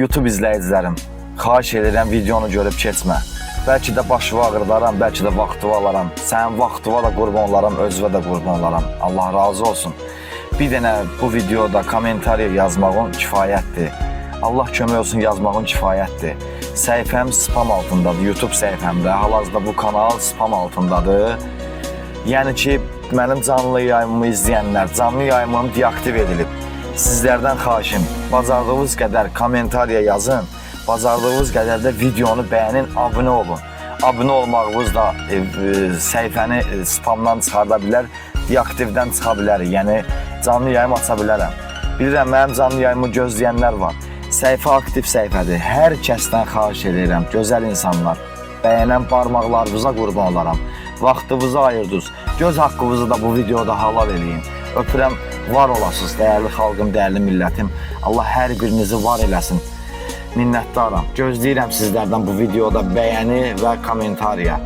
YouTube izləyicilərim, xahiş edirəm videonu görüb keçmə. Bəlkə də başımı ağrıdaram, bəlkə də vaxtımı alaram. Sənin vaxtına da qurban olaram, özünə də qurban olaram. Allah razı olsun. Bir dənə bu videoda kommentariya yazmağın kifayətdir. Allah kömək olsun, yazmağın kifayətdir. Səhifəm spam altındadır, YouTube səhifəmdə. Hal-hazırda bu kanal spam altındadır. Yəni ki, mənim canlı yayımımı izləyənlər, canlı yayımım deaktiv edilib. Sizlərdən xahişim, bacardığınız qədər kommentariya yazın, bacardığınız qədər də videonu bəyənin, abunə olun. Abunə olmağınız da səhifəni spamdan çıxarda bilər, deaktivdən çıxa bilər. Yəni canlı yayım aça bilərəm. Bilirəm mənim canlı yayımı gözləyənlər var. Səhifə aktiv səhifədir. Hər kəsdən xahiş edirəm, gözəl insanlar. Bəyənən barmaqlarınıza qurban olaram. Vaxtınızı ayırdınız. Göz haqqınızı da bu videoda halal eləyin. Öpürəm, var olasınız dəyərli xalqım, dəyərli millətim. Allah hər birinizi var eləsin. Minnətdaram. Gözləyirəm sizlərdən bu videoda bəyəni və kommentariya.